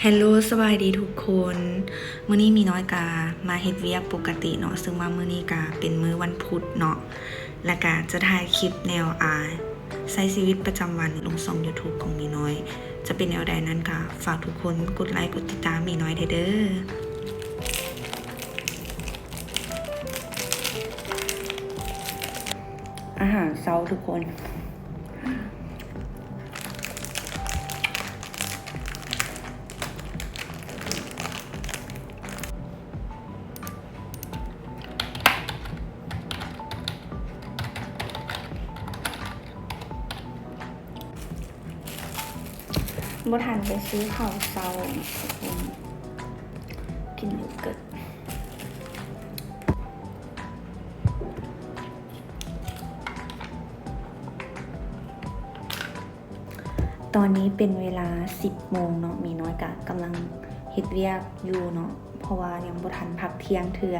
ເຮລໂລ ສະບາຍດີທຸກຄົນ. ມື້ນີ້ມີນ້ອຍກະມາເຮັດວຽກປົກກະຕິເນາະ, ເຊິ່ງວ່າມື້ນີ້ກະເປັນມື້ວັນພຸດເນາະ, ແລະກະຈະຖ່າຍຄລິບແນວ ອາ ໃຊ້ຊີວິດປະຈຳວັນລົງຊ່ອງຢູທູບຂອງມີນ້ອຍ. ຈະເປັນແນວໃດນັ້ນກະຝາກທຸກຄົນກົດໄລກົດຕິດຕາມມີນ້ອຍແດ່ເດີ້. ອາຫານເຊົ້າທຸກຄົນ. ບໍ່ທັນໄປຊື້ເຂົ້າເຊົ້າເນາະທຸກຄົນ, ກິນໂຍເກີດ. ຕອນນີ້ເປັນເວລາສິບໂມງເນາະ, ມີນ້ອຍກະກຳລັງເຮັດວຽກຢູ່ເນາະ, ເພາະວ່າຍັງບໍ່ທັນພັກທ່ຽງເທື່ອ.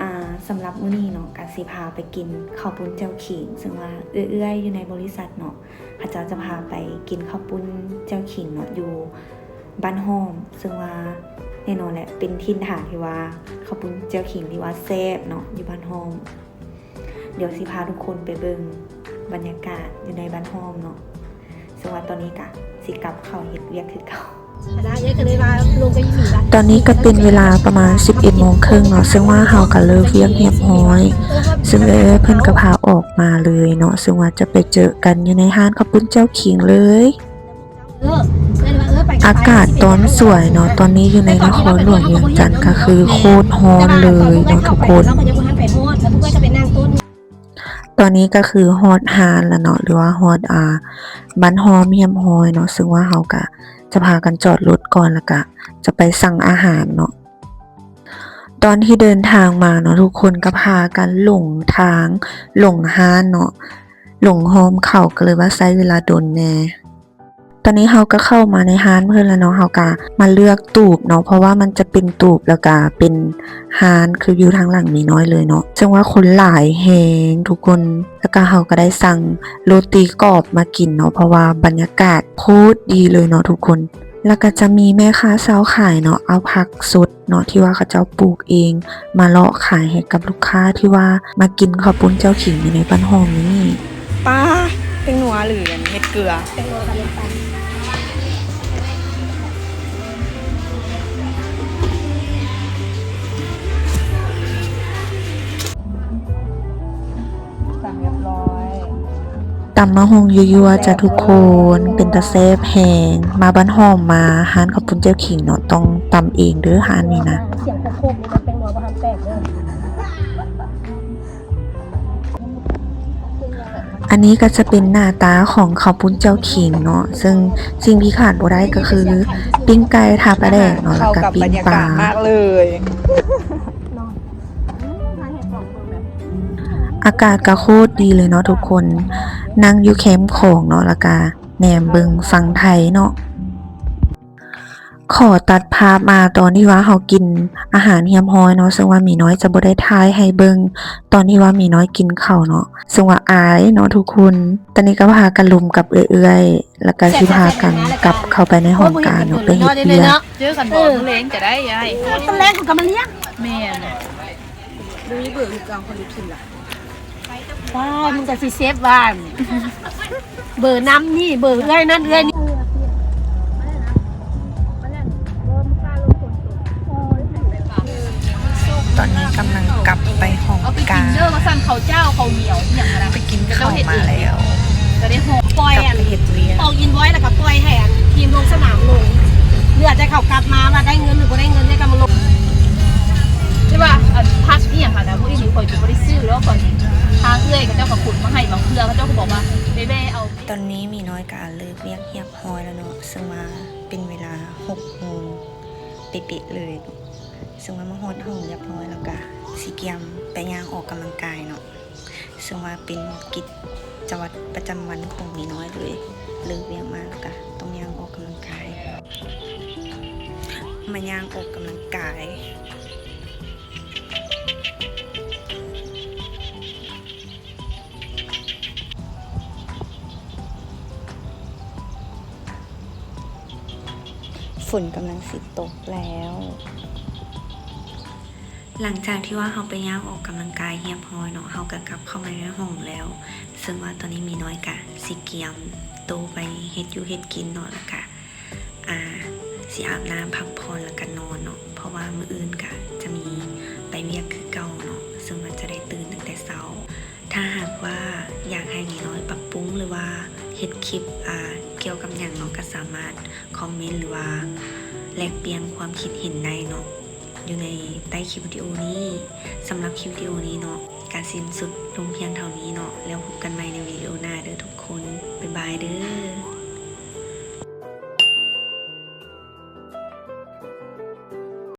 ອາ ສຳລັບມື້ນີ້ເນາະ ກະຊິພາໄປກິນເຂົ້າປຸ້ນແຈ່ວຂີງ, ເຊິ່ງວ່າເອື້ອຍໆຢູ່ໃນບໍລິສັດເນາະ ເຂົາເຈົ້າຈະພາໄປກິນເຂົ້າປຸ້ນແຈ່ວຂີງເນາະ ຢູ່ບ້ານຫ້ອມ, ເຊິ່ງວ່າແນ່ນອນແຫຼະ ເປັນຖິ່ນຖານທີ່ວ່າເຂົ້າປຸ້ນແຈ່ວຂີງທີ່ວ່າແຊບເນາະ ຢູ່ບ້ານຫ້ອມ. ດຽວຊິພາທຸກຄົນໄປເບິ່ງບັນຍາກາດຢູ່ໃນບ້ານຫ້ອມເນາະ, ເຊິ່ງວ່າຕອນນີ້ກະຊິກັບເຂົ້າເຮັດວຽກຄືເກົ່າ. ຕອນນີ້ກະເປັນເວລາປະມານສິບເອັດໂມງເຄິ່ງເນາະ, ເຊິ່ງວ່າເຮົາກະເລີກວຽກຮຽບຮ້ອຍ, ເຊິ່ງເອື້ອຍໆເພິ່ນກະພາອອກມາເລີຍເນາະ, ເຊິ່ງວ່າຈະໄປເຈີກັນຢູ່ໃນຮ້ານເຂົ້າປຸ້ນແຈ່ວຂີງເລີຍ. ອາກາດຕອນສວຍເນາະ, ຕອນນີ້ຢູ່ໃນນະຄອນຫຼວງວຽງຈັນກະຄືໂຄດຮ້ອນເລີຍເນາະທຸກຄົນ. ຕອນນີ້ກະຄືຮອດຮ້ານແລ້ວເນາະ ຫຼືວ່າຮອດ ອາ ບ້ານຫ້ອມຮຽບຮ້ອຍເນາະ, ເຊິ່ງວ່າເຮົາກະຈະພາກັນຈອດລົດກ່ອນ ແລ້ວກະຈະໄປສັ່ງອາຫານເນາະ. ຕອນທີ່ເດີນທາງມາເນາະ ທຸກຄົນກະພາກັນຫຼົງທາງ ຫຼົງຮ້ານເນາະ, ຫຼົງຫ້ອມເຂົ້າ ກະເລີຍວ່າໃຊ້ເວລາດົນແດ່. ຕອນນີ້ເຮົາກະເຂົ້າມາໃນຮ້ານເພິ່ນແລ້ວເນາະ, ເຮົາກະມາເລືອກຕູບເນາະ ເພາະວ່າມັນຈະເປັນຕູບ ແລ້ວກະເປັນຮ້ານ ຄືຢູ່ທາງຫຼັງມີນ້ອຍເລີຍເນາະ, ເຊິ່ງວ່າຄົນຫຼາຍແຮງທຸກຄົນ. ແລ້ວກະເຮົາກະໄດ້ສັ່ງໂຣຕີກອບມາກິນເນາະ ເພາະວ່າບັນຍາກາດໂຄດດີເລີຍເນາະທຸກຄົນ. ແລ້ວກະຈະມີແມ່ຄ້າຊາວຂາຍເນາະ ເອົາຜັກສົດ ເນາະ ທີ່ວ່າເຂົາເຈົ້າປູກເອງ ມາເລາະຂາຍໃຫ້ກັບລູກຄ້າທີ່ວ່າມາກິນເຂົ້າປຸ້ນແຈ່ວຂີງຢູ່ໃນບ້ານຫ້ອມນີ້. ປາ ແປ້ງນົວ ຫຼື ອັນ ເມັດເກືອ? ແປ້ງນົວກັບນ້ຳຕານ ສັ່ງຮຽບຮ້ອຍ. ຕຳໝາກຫຸ່ງຍົວໆ ຈ້າທຸກຄົນ, ເປັນຕາແຊບແຮງ. ມາບ້ານຫ້ອມ ມາຮ້ານເຂົ້າປຸ້ນແຈ່ວຂີງເນາະ, ຕ້ອງຕຳເອງເດີ້ຮ້ານນີ້ນະ. ສຽງໂຄກໆ ນີ້ແປ້ງນົວບໍ່ທັນແຕກເດີ້. ອັນນີ້ກະຈະເປັນໜ້າຕາຂອງເຂົ້າປຸ້ນແຈ່ວຂີງເນາະ, ເຊິ່ງສິ່ງທີ່ຂາດບໍ່ໄດ້ກະຄືປີ້ງໄກ່ທາປາແດກເນາະ, ແລ້ວກະປີ້ງປາ. ອາກາດກະໂຄດດີເລີຍເນາະທຸກຄົນ, ນັ່ງຢູ່ແຄມຂອງເນາະ ແລ້ວກະແນມເບິ່ງຝັ່ງໄທເນາະ. ຂໍຕັດພາບມາຕອນທີ່ວ່າເຮົາກິນອາຫານຮຽບຮ້ອຍເນາະ, ເຊິ່ງວ່າມີນ້ອຍຈະບໍ່ໄດ້ຖ່າຍໃຫ້ເບິ່ງຕອນທີ່ວ່າມີນ້ອຍກິນເຂົ້າເນາະ, ເຊິ່ງວ່າອາຍເນາະທຸກຄົນ. ຕອນນີ້ກະພາກັນລົມກັບເອື້ອຍໆ ແລ້ວກະຊິພາກັນກັບເຂົ້າໄປໃນຫ້ອງການເນາະ ໄປເຮັດວຽກ. ເຈີກັນບໍ່ມື້ແລງກະໄດ້ ຕອນແລງເຂົາກະມາລ້ຽງ. ແມ່ນ. ບໍ່ມີເບີຄືເກົ່າ ເຂົາຢູ່ພີ້ລະ. ວ້າຍ ມຶງກະຊິເຊັບວ່າ ເບີນຳນີ້ ເບີເອື້ອຍນັ້ນເອື້ອຍນີ້. ຕອນນີ້ກຳລັງກັບໄປຫ້ອງການ ເອົາໄປກິນເດີ ວ່າຊັ້ນ ເຂົ້າຈ້າວ ເຂົ້າໜຽວ ອີ່ຫຍັງກະໄດ້ ໄປກິນເຂົ້າມາແລ້ວ ກະໄດ້ຮອດ ປ່ອຍ ກັບໄປເຮັດວຽກ ອອກອິນວອຍ ແລ້ວກະປ່ອຍໃຫ້ ອັນ ທີມລົງສະໜາມລົງ ເຫຼືອແຕ່ເຂົາກັບມາວ່າໄດ້ເງິນ ຫຼື ບໍ່ໄດ້ເງິນ ແລ້ວກະມາລົງ. ທີ່ວ່າ ອັນ ພັກອີ່ຫຍັງຫັ້ນນະ ມື້ນີ້ຂ້ອຍກະບໍ່ໄດ້ຊື້ແລ້ວ ຂ້ອຍ ທາງເອື້ອຍເຂົາເຈົ້າກະຂົນມາໃຫ້ ບາງເທື່ອເຂົາເຈົ້າກະບອກວ່າ ໄປແວ່ເອົາ. ຕອນນີ້ມີນ້ອຍກະເລີກວຽກຮຽບຮ້ອຍແລ້ວເນາະ, ເຊິ່ງວ່າເປັນເວລາຫົກໂມງເປະໆເລີຍ, ເຊິ່ງວ່າມາຮອດຫ້ອງຮຽບຮ້ອຍແລ້ວກະຊິກຽມໄປຍ່າງອອກກຳລັງກາຍເນາະ. ເຊິ່ງວ່າເປັນກິດຈະວັດປະຈຳວັນຂອງມີນ້ອຍເລີຍ, ເລີກວຽກມາແລ້ວກະຕ້ອງຍ່າງອອກກຳລັງກາຍ, ມາຍ່າງອອກກຳລັງກາຍ. ສ ຝົນກຳລັງຊິຕົກແລ້ວ. ຫຼັງຈາກທີ່ວ່າເຮົາໄປຍ່າງອອກກຳລັງກາຍຮຽບຮ້ອຍເນາະ, ເຮົາກໍກັບເຂົ້າມາໃນຫ້ອງແລ້ວ, ເຊິ່ງວ່າຕອນນີ້ມີນ້ອຍກະຊິກຽມໂຕໄປເຮັດຢູ່ເຮັດກິນເນາະ, ແລ້ວກະ ອາ ຊິອາບນ້ຳພັກຜ່ອນ ແລ້ວກະນອນເນາະ, ເພາະວ່າມື້ອື່ນກະຈະມີໄປວຽກຄືເກົ່າເນາະ, ເຊິ່ງວ່າຈະໄດ້ຕື່ນຕັ້ງແຕ່ເຊົ້າ. ຖ້າຫາກວ່າຢາກໃຫ້ມີນ້ອຍປັບປຸງ ຫຼືວ່າເຮັດຄລິບ ອາ ກ່ຽວກັບຫຍັງເນາະ, ກໍສາມາດຄອມເມັນ ຫຼືວ່າແລກປ່ຽນຄວາມຄິດເຫັນໄດ້ເນາະ ຢູ່ໃນໃຕ້ຄລິບວິດີໂອນີ້. ສຳລັບຄລິບວິດີໂອນີ້ເນາະ ກະສິ້ນສຸດລົງພຽງເທົ່ານີ້ເນາະ, ແລ້ວພົບກັນໃໝ່ໃນວິດີໂອໜ້າເດີທຸກຄົນ. ບາຍບາຍເດີ.